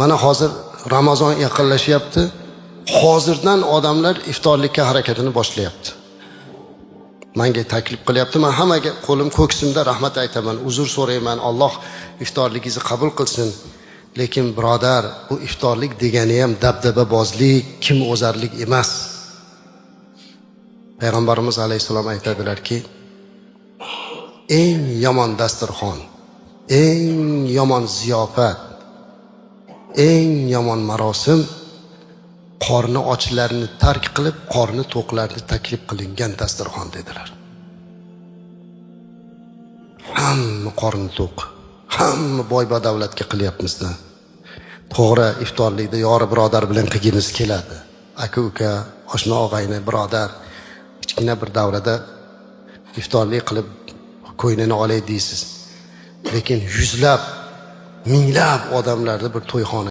Mana hozir Ramazon yaqinlashyapti. Hozirdan odamlar iftorlikka harakatini boshlayapti. Menga taklif qilyapti. Men hammaga qo'lim ko'ksimda rahmat aytaman, uzr so'rayman. Alloh iftorligingizni qabul qilsin. Lekin birodar, bu iftorlik degani ham dabdababozlik, kim o'zarlik emas. Payg'ambarimiz alayhissalom aytadilarki, eng yomon dasturxon, eng yomon ziyofat, eng yomon marosim qorni ochlarni tark qilib, qorni to'qlarni taklif qilingan dasturxon dedilar. Hamma qorni to'q, hamma boy badavlatga qilyapmizda. To'g'ri, iftorlikda yori birodar bilan qilgimiz keladi. Aka uka, oshna og'ayni, birodar kichkina bir davrada iftorlik qilib ko'nglini olay deysiz. Lekin yuzlab, minglab odamlarni bir to'yxona